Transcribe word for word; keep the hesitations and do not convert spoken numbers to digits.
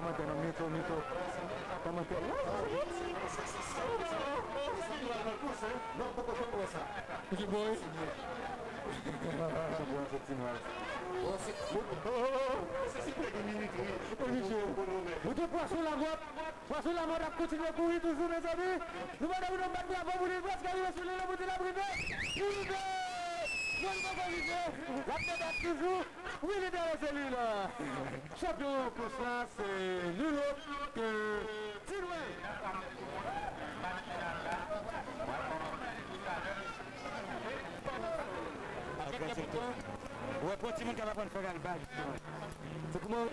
Kòmantè non, mute, mute. Kòmantè. Mete boy. Mete pwason lamòt. Pwason lamòt ap kontinye kouri toujou, mezanmi. Nou pa vin nou bat drapo pou li, prèske rive sou li, pou di l ap rive. Li rive! Non, li poko rive. L ap debat toujou. Wi, li dèyè se li la. Chanpyon kous la se nul ot ke Ti Nwèl. Ou wè pou yon timoun k ap aprann fè kalba, jisteman. Se kouman?